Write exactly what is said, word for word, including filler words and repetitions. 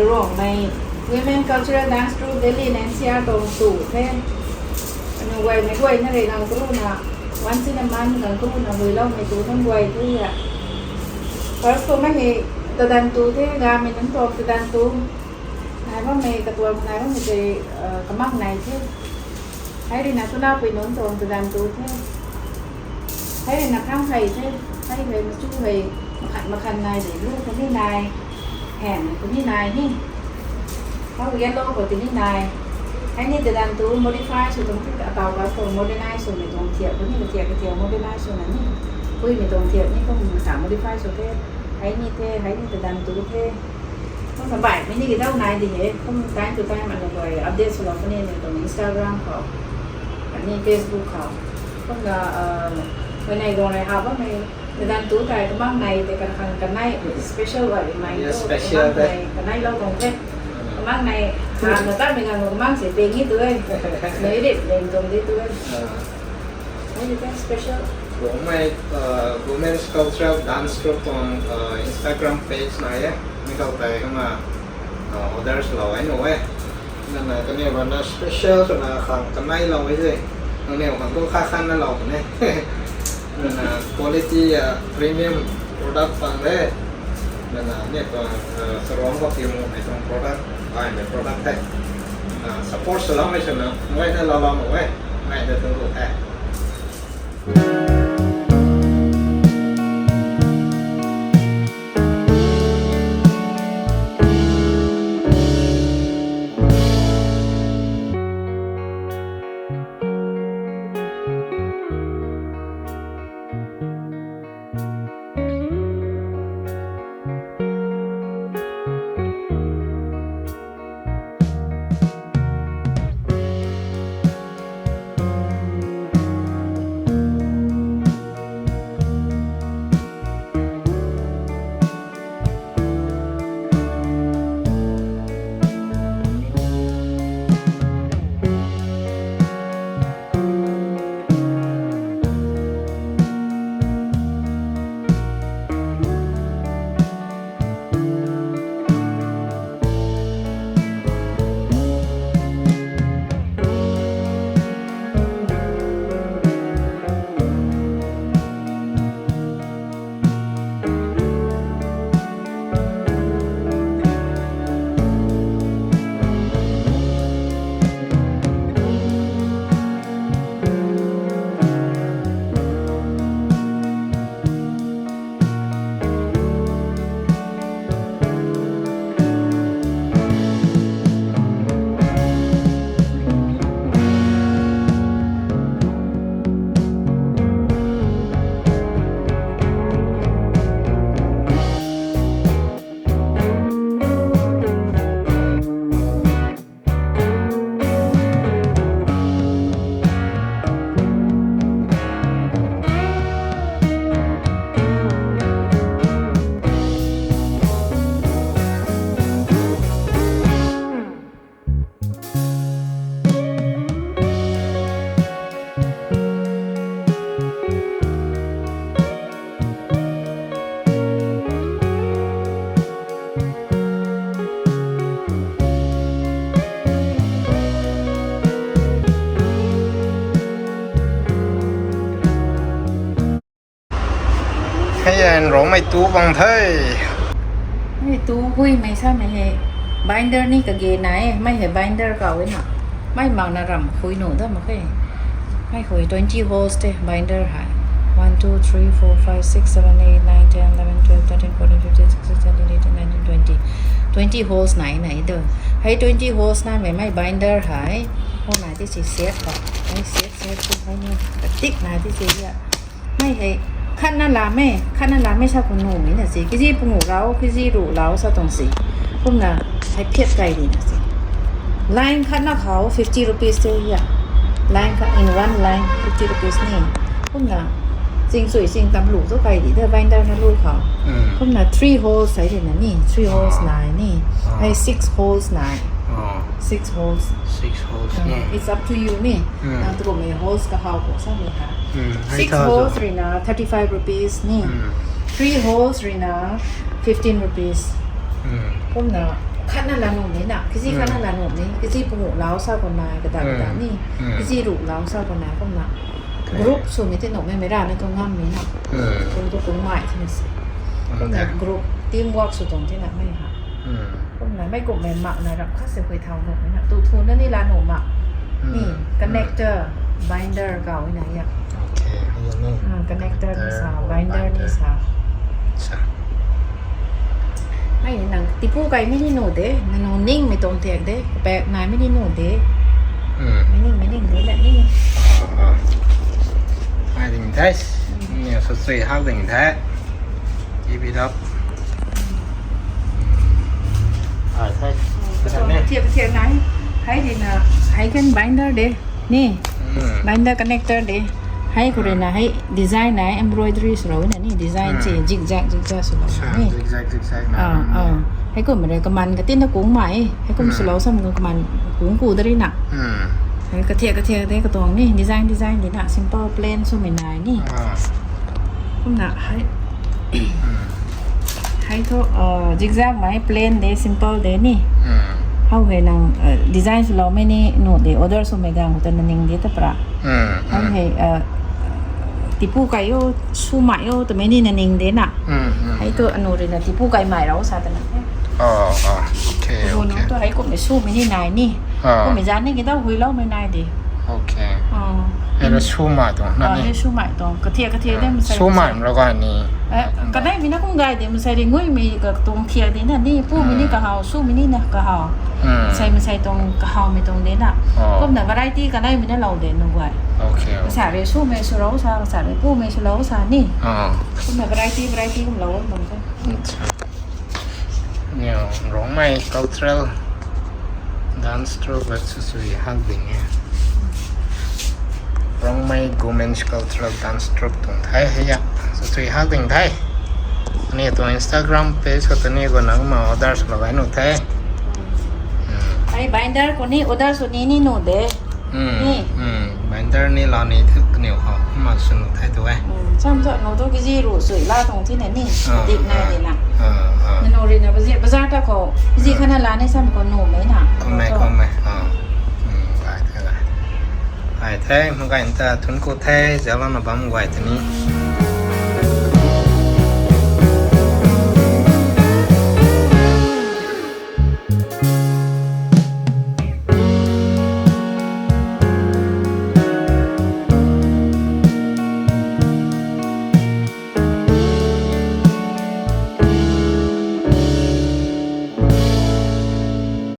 Ruangmei Women Cultural Dance Troupe Delhi and N C R tuang tu the. Anu guaymei guayna rui gang kru na, once in a month gang kru na huiloumei tu nunc guay the ya. First khou mei hei tadan tu the, gamei nunc tuang tadan tu. Nai bammei katuang nai bammei tei, uh, kamang nai the. Hei rui na tuna pui nunc tuang tadan tu the. Hei rui na khang hei the. Hei hei machu hei makhat makhat nai de, lu kani nai, hen kani nai ni. Hau yellow khou tini nai. Hei ni tadan tu modify sw tuang the, ataw ka tuang modernize swmei tuang thiak kani, thiak kathiak modernize swna ni. Puimei tuang thiak ni kum sa modify sw the. Hei ni the, hei ni tadan tu the. Kum na baihmei ni kidau nai di he. Kum time to time anu guay update swlou puni ni tuang Instagram khou, ani Facebook khou. Kumna, uh, mei nei guang rei ha bammei tadan tu tei kamang nai tei kan khang kanei special guay mei Yeah, tu special kamang tei. Nai kanei lou tuang the. Kamang nai ha na tatmei ngang kamang se peng ni tu e. Nei rip leng tuang di tu e. Ah. Hei ni tei special. Guangmei, uh, Women's Cultural Dance Troupe tuang, uh, Instagram page nai e. Mi khou tei kumna, uh, orders lou ai nu e. Nana kaniw rana special swna khang kanei lou e ze. Nangniw khang tu kha khan na lou ne. Nana quality, uh, premium product pang de. Nana ni tuang, uh, sarong khou tiu mei tuang product, ai mei product the. Uh, support swloumei swna ngai na lou lou nu e. Ngai na tu lu the. Hei en Rongmei tu bang the. Hei tu huimei samei hei binder ni kage nai e, mei hei binder kaw e na. Mei mak na ram khui nu da mak khe. Mei khui twenty holes te binder hei. One, two, three, four, five, six, seven, eight, nine, ten, eleven, twelve, thirteen, fourteen, fifteen, sixteen, seventeen, eighteen, nineteen, twenty. Twenty holes nai nai do. Hei twenty holes namei mei binder hei. Hou nai ti si set khou. Hei set set tu hei ni. Katik nai ti si ya. Mei hei khatna lam e, khatna lam e sa khou numei na si. Kg pungu lau, kg ruh lau sa tuang si. Kumna hei phiat kai di na si. Line khatna khou fifty rupees te ya. Line khat in one line fifty rupees ni. Kumna ching chui ching tam lu tu kai di de binder na lu khou. Kumna three holes hei di na ni, three holes nai ni. Hei six holes nai. Six holes. Six holes. It's up to you ni. Nang tu mei holes kahaw khou samei ha. Six holes rui na thirty-five rupees ni. Three holes rui na fifteen rupees. Kumna Khatna la nuh ni na, kazi khatna la nuh ni, kazi pungu lau sa khou nai, kata kata ni, kazi ru lau sa khou nai, kumna. Group swmei ti nuhmei mei rana tu ngammei na. Kum tu kung mai thina si. Kumna group, teamwork sw tuang tina mei ha. Kumna mei kumhmei mak na rap khat se hui thau nuhmei na. Tu thu na ni la nuh mak. Ni, connector, binder kau na ya. Okay, ayan ni. Ah, connector ni sa, binder ni sa. Acha. Hei nang tipu kai mi ni nuh de, nanu ningmei tuang thiak de, kapak nai mi ni nuh de. Mi ning, mi ning de na ni. Ai ding the. Ni sa sui hak ding the. Keep it up. Ai the. Thiak, thiak nai. Hei di na, hei kan binder de. Ni, binder connector de. Hei khou rui na, hei design na, embroidery swlou na ni, design si, zigzag, zigzag swlou ni. Zigzag, zigzag na. Ah, ah. Hei kum rui kaman katina kung mai, hei kum swlou sam kaman kung ku dari na. Hei kathiak, kathiak de katuang ni, design, design di na, simple plain swmei nai ni. Kumna hei. Hei thu, zigzag mei plain de, simple de ni. How hei nang design swloumei ni nuh de, order swmei gang khou ta na ning de ta pra. How hei tipu kai o, swmei o twmei ni na ning de na. Hei thu anu rui na tipu kai mei rau sa ta na. Nang thu hei kumhmei swmei ni nai ni. Kumhmei zan ni kidau huiloumei nai de. Hei swmei tuang na ni. Hei swmei tuang. Kathiak, kathiak de masei. Swmei rau ga ni. Kaneimei na kum gay de masei ri nguimei katuang thiak de na ni. Pumei ni kahaw, swmei ni na kahaw. Masei, masei tuang kahawmei tuang de na. Kumna variety kaneimei na lou de nu guay. Kasa rui swmei swlou sa, kasa rui pumei swlou sa ni. Kumna variety, variety kum lou bam the. Niw, Rongmei Cultural Dance Troupe sw sui hak ding e. Rongmei Women's Cultural Dance Troupe tuang the hei a. Sw sui hak ding the. Ni tuang Instagram page khou ta ni khou nang ma order swlou gay nuh the. Hei binder khou ni order sw ni ni nuh de. Binder ni la ni the kaniw khou kumna sw nuh the tu e. Sam sa nu tu kazi ru sui la tuang thina ni. Dik nai de na. Nanu rui na bazaar, bazaar ta khou kazi khatna la ni sam khou nuhmei na. Kummei, kummei. Ai the, ai the, makai ta thun ku the, zalouna bam guay ta ni.